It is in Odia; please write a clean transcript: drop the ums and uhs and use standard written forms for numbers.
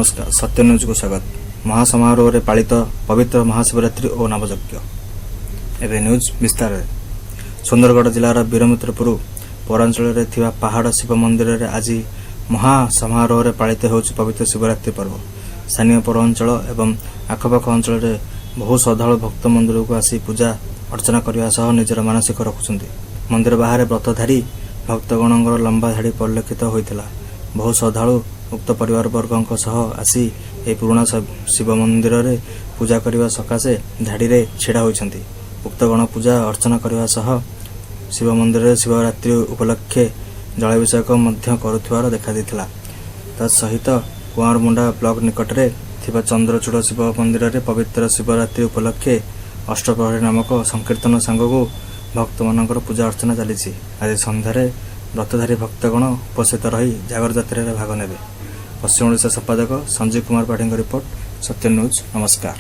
ନମସ୍କାର, ସତ୍ୟ ନ୍ୟୁଜ୍କୁ ସ୍ୱାଗତ। ମହାସମାରୋହରେ ପାଳିତ ପବିତ୍ର ମହାଶିବରାତ୍ରି ଓ ନବଯଜ୍ଞ। ଏବେ ନ୍ୟୁଜ୍ ବିସ୍ତାରରେ। ସୁନ୍ଦରଗଡ଼ ଜିଲ୍ଲାର ବୀରମିତ୍ରପୁର ପୌରାଞ୍ଚଳରେ ଥିବା ପାହାଡ଼ ଶିବ ମନ୍ଦିରରେ ଆଜି ମହା ସମାରୋହରେ ପାଳିତ ହେଉଛି ପବିତ୍ର ଶିବରାତ୍ରି ପର୍ବ। ସ୍ଥାନୀୟ ପୌରାଞ୍ଚଳ ଏବଂ ଆଖପାଖ ଅଞ୍ଚଳରେ ବହୁ ଶ୍ରଦ୍ଧାଳୁ ଭକ୍ତ ମନ୍ଦିରକୁ ଆସି ପୂଜା ଅର୍ଚ୍ଚନା କରିବା ସହ ନିଜର ମାନସିକ ରଖୁଛନ୍ତି। ମନ୍ଦିର ବାହାରେ ବ୍ରତଧାରୀ ଭକ୍ତଗଣଙ୍କର ଲମ୍ବା ଧାଡ଼ି ପରିଲକ୍ଷିତ ହୋଇଥିଲା। ବହୁ ଶ୍ରଦ୍ଧାଳୁ ଉକ୍ତ ପରିବାରବର୍ଗଙ୍କ ସହ ଆସି ଏହି ପୁରୁଣା ଶିବ ମନ୍ଦିରରେ ପୂଜା କରିବା ସକାଶେ ଧାଡ଼ିରେ ଛିଡ଼ା ହୋଇଛନ୍ତି। ଉକ୍ତ ଗଣ ପୂଜା ଅର୍ଚ୍ଚନା କରିବା ସହ ଶିବ ମନ୍ଦିରରେ ଶିବରାତ୍ରି ଉପଲକ୍ଷେ ଜଳାଭିଷେକ ମଧ୍ୟ କରୁଥିବାର ଦେଖାଦେଇଥିଲା। ତା ସହିତ କୁଆଁରମୁଣ୍ଡା ବ୍ଲକ ନିକଟରେ ଥିବା ଚନ୍ଦ୍ରଚୂଡ଼ ଶିବ ମନ୍ଦିରରେ ପବିତ୍ର ଶିବରାତ୍ରି ଉପଲକ୍ଷେ ଅଷ୍ଟପ୍ରହରୀ ନାମକ ସଂକୀର୍ତ୍ତନ ସାଙ୍ଗକୁ ଭକ୍ତମାନଙ୍କର ପୂଜା ଅର୍ଚ୍ଚନା ଚାଲିଛି। ଆଜି ସନ୍ଧ୍ୟାରେ ବ୍ରତଧାରୀ ଭକ୍ତଗଣ ଉପସ୍ଥିତ ରହି ଜାଗର ଯାତ୍ରାରେ ଭାଗ ନେବେ। ପଶ୍ଚିମ ଓଡ଼ିଶା ସମ୍ପାଦକ ସଞ୍ଜୀବ କୁମାର ପାଢ଼ୀଙ୍କ ରିପୋର୍ଟ, ସତ୍ୟ ନ୍ୟୁଜ୍। ନମସ୍କାର।